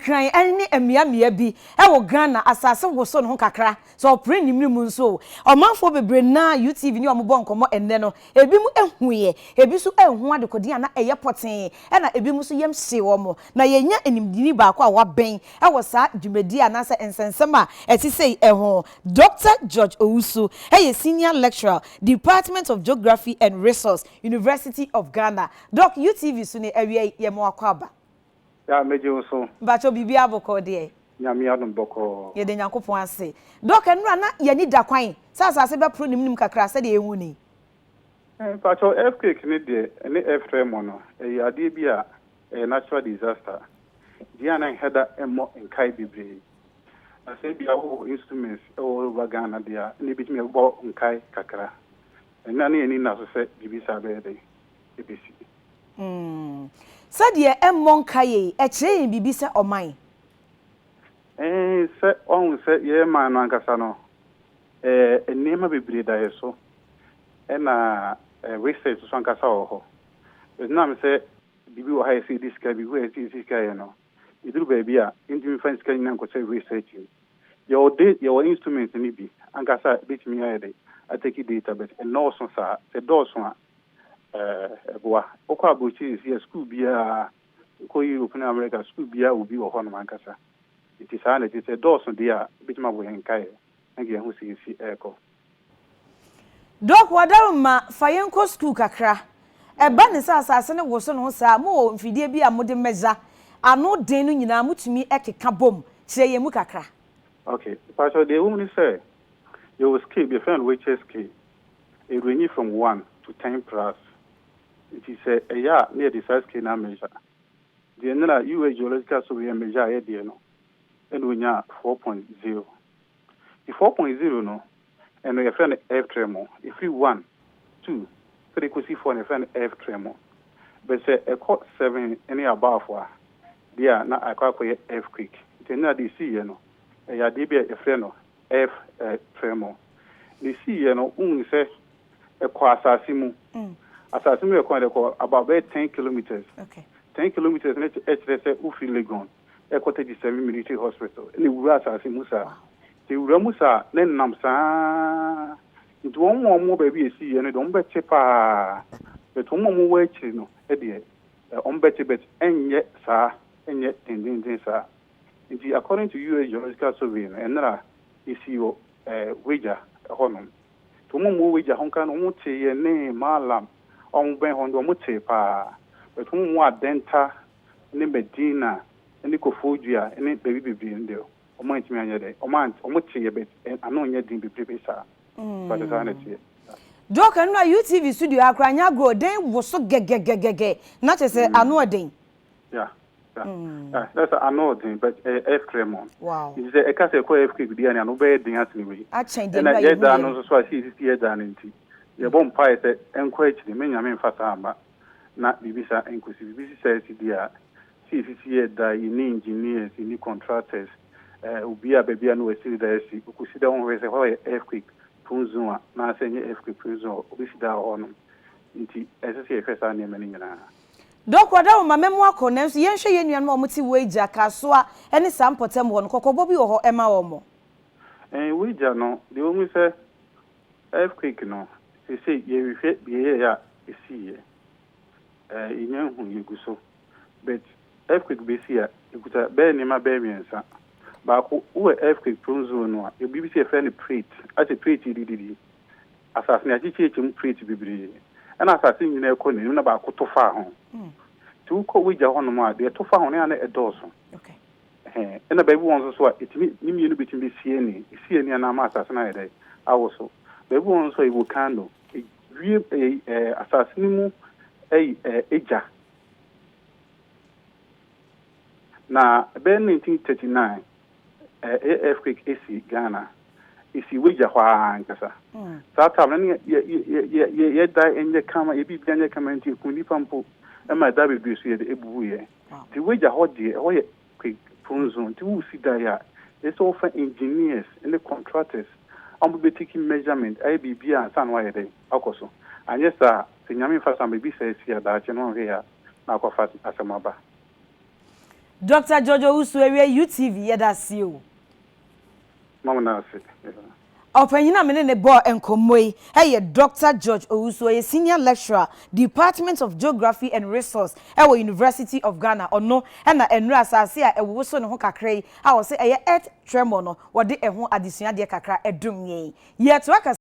Nkran ne mmeammea bi wɔ Ghana asase woso ne ho kakra. Sɛ ɔpere ne mene mu nso o, ɔmanfoɔ bebree no ara a UTV ne wɔn bɔ nkɔmmɔ ɛnnɛ no, ebinom huiɛ, ebi nso anhu adekodeɛ a na ɛyɛ pɔtee, ɛna ebinom nso yam hyee wɔn. Na yɛanya animdini baako a waben wɔ saa dwumadie anaasɛ nsɛnsɛm a ɛte sei ho. Dɔkta George Owusu yɛ Senior Lecturer, Department of Geography and Resource, University of Ghana. Doc, UTV so ne awia yi, yɛma wo akwaaba. Ya megye wo so. Mpakyɛw biribiara bɔkɔɔ deɛ? Nyame adom bɔkɔɔ. Yɛda Nyankopɔn ase. Doc ɛnora na yɛani da kwan sɛ asase bɛporo nim nim kakra sɛdeɛ yɛhu no yi. Mpakyɛw earthquake no deɛ ɛne earth tremor no ɛyɛ adeɛ bi a ɛyɛ natural disaster deɛ a na nhɛda mmɔ nkae bebree na sɛ ebia wowɔ instruments ɛwɔ all over Ghana deɛ a ɛna ebetumi ɛbɔ nkae kakra ɛnna na yɛn ani nna so sɛ biribi saa bɛyɛ dɛn ebesi. Sɛdeɛ ɛmmɔ nkaeɛ yi, ɛkyerɛ yɛn biribi sɛ ɔman? Ɛɛ, sɛ woahu sɛ yɛn man no ankasa no, ɛɛ, nneɛma bebree da yɛn so, ɛna research nso ankasa wɔ hɔ. Ɛnam sɛ biribi wɔ ha a ɛsɛ yɛde sika, biribi wɔ ha a ɛsɛ yɛde sika yɛ no, ɛduru baabi a, yɛntumi mfa sika nyinaa nkɔhyɛ research mu. Yɛwɔ de, yɛwɔ instruments no bi ankasa a ɛbɛtumi ayɛ dɛ, atake data, but ɛnnɔɔso saa. Sɛ ɛdɔɔso a, Ɛboa. Wokɔ aburokyiri seesei a, sukuu biara, wokɔ Europe ne America, sukuu biara wɔ bi wɔ hɔnom ankasa. Nti saa na ɛte. Sɛ ɛdɔɔso deɛ a, ebetumi abɔ yɛn nkaeɛ na nka yɛahu sɛ yɛsi rekɔ. Doc Wadaroma fa yɛn kɔ sukuu kakra. Ɛba ne sɛ asase no woso ne ho saa a, mowɔ mfidie bi a mode mɛza ano den no nyinaa motumi keka bom. Kyerɛ yɛn mu kakra. Ok, mpakyɛw deɛ ɛwɔ mu ne sɛ, yɛwɔ scale bi, yɛfrɛ no Richter scale. Ɛrange from one to ten plus nti sɛ ɛyɛ a na yɛde saa scale no ameasure. Deɛ nnora US Geological Survey measure yɛ deɛ no ɛna ɔnyaa 4.0. Nti 4.0 no ɛno yɛfrɛ no earth tremor. Ɛfiri one, two, three kɔsi four no yɛfrɛ no earth tremor. But sɛ ɛkɔ seven ne above a deɛ a na akɔ akɔyɛ earthquake. Nti nnora deɛ ɛsiiɛ no ɛyɛ adeɛ bi a yɛfrɛ no Earth tremor. Ne siiɛ no, wohunu sɛ ɛkɔ asase mu. Asase mu ɛkɔ no, ɛkɔ about bɛyɛ 10 kilometres. 10 kilometres no kyerɛ sɛ wofiri Legon ɛkɔ 37 Military Hospital ɛna ɛwura asase mu saa. Nti ɛwura mu saa na ɛnam saa. Nti wɔn a wɔwɔ baabi a ɛsiiɛ no deɛ wɔbɛte paa. But wɔn a wɔwɔ akyiri no deɛ wɔbɛte but ɛnyɛ saa, ɛnyɛ dendenden saa. Nti according to US Geological Survey no, ɛnra esii wɔ Weija hɔ nom. Nti wɔn a wɔwɔ Weija hɔ nka no wɔn tee yɛ ne Mallam a wɔn bɛn hɔ no deɛ wɔn tee paa. But wɔn a wɔwɔ Adenta ne Medina ne Koforidua ne baabi bebree no deɛ wɔn antumi anyɛ dɛ, wɔn ante, wɔn tee yɛ but ano nyɛ den bebrebe saa. But saa na ɛteɛ. Doc ɛnora UTV studio ha koraa nyɛ agorɔ den woso gɛgɛgɛgɛgɛ na kyerɛ sɛ ano ɔden. Yeah, yeah, yeah. That's ano ɔden but ɛyɛ earth tremor. Wow. Nti sɛ ɛka sɛ ɛkɔ earthquake deɛ a ano bɛyɛ den asene wei. Akyɛn deɛ Ɛna nura yɛ yɛhu daa yɛ no no. nso so a sɛ yɛsisi yɛ daa no nti yɛbɔ mpaeɛ sɛ ɛnkɔ akyiri me Nyame mfa saa mma na biribi saa ɛnkɔsi. Biribi si saa si deɛ a sɛ yɛsisi yɛ daa yɛnni engineers yɛnni contractors eh, obi a baabi a na wasi ne daa asi ɔkɔsi da wɔnhwɛ sɛ hɔ yɛ earthquake prone zone a naasɛ ɛnyɛ earthquake prone zone a ɔbɛsi daa wɔ hɔnom nti ɛsɛ sɛ yɛhwɛ saa nneɛma no nyinaa. Dɔk Ɔdawoma mɛmo akɔ nanso yɛnhwɛ yɛn nuanom a wɔte Weija, Kasoa ne saa mpɔtam hɔ no, kɔkɔbɔ bi wɔ hɔ ma wɔn? Ɛɛ Weija no, deɛ ɛwɔ mu ne sɛ earthquake no seesei yɛrehwɛ deɛ ɛyɛeɛ a ɛsiiɛ. Ɛɛ yɛnnya nhu, yɛgu so. But earthquake bɛsi a, ɛkuta bɛyɛ nneɛma bɛyɛ mmiɛnsa. Baako, wowɔ earthquake prone zone no a, yɛwɔ biribi sɛ yɛfrɛ no plate, asɛ plate yi dididi. Asase no, yɛakyekyɛkyɛ mu plate bebree, ɛna asase no nyinaa kɔ n'anim na baako to faa ho. Nti wokɔ w'agya hɔnom a, deɛ ɛto fa ho no, ɛyɛ a na ɛdɔɔso. Ɛhɛn. Ɛna baabi wɔ hɔ nso so a, ɛtumi, ne mmienu bɛtumi bɛsi ani. Ɛsi ani a na ama asase no ayɛ dɛn? Awoso. Baabi wɔ hɔ nso a, ɛyɛ volcano. Wiem, ɛyɛ, ɛɛ, asase no mu ɛy, ɛɛ, egya. Na ɛbɛyɛ 1939, ɛyɛ earthquake esi Ghana, esi Wagya hɔ ara ankasa. Saa time no ne yɛ yɛ yɛ yɛ yɛ dan nyɛ kama, yɛ biribiara nyɛ kama nti eku nnipa mpo ɛma ɛdan bebree so yɛde ebubu yɛ. Nti Wagya hɔ deɛ ɛhɔ yɛ earthquake prone zone nti wosi dan a ɛsɛ sɛ wofa engineers ne contractors a wɔn bɛ take measurement ayɛ biribiara ansa na wɔayɛ dɛn akɔ so. Anyɛ saa a sɛ Nyame mfa so amma biribi saa si a daakye no wɔnhwɛ yɛ a na akɔfa asɛm aba. Dr. George Owusu, awia UTV, yɛda ase o. Mama na ase. Ɔpanyin a mene ne bɔɔ nkɔmmɔ yi ɛyɛ Dr. George Owusu. Ɔyɛ senior lecturer, Department of Geography and Resource ɛwɔ University of Ghana. Ɔno ɛna nnura asase a ɛwowo so ne ho kakra yi a wɔsɛ ɛyɛ earth tremor no, wɔde ɛho adesuadeɛ kakra ɛdum yɛn. Yɛtoa kasa.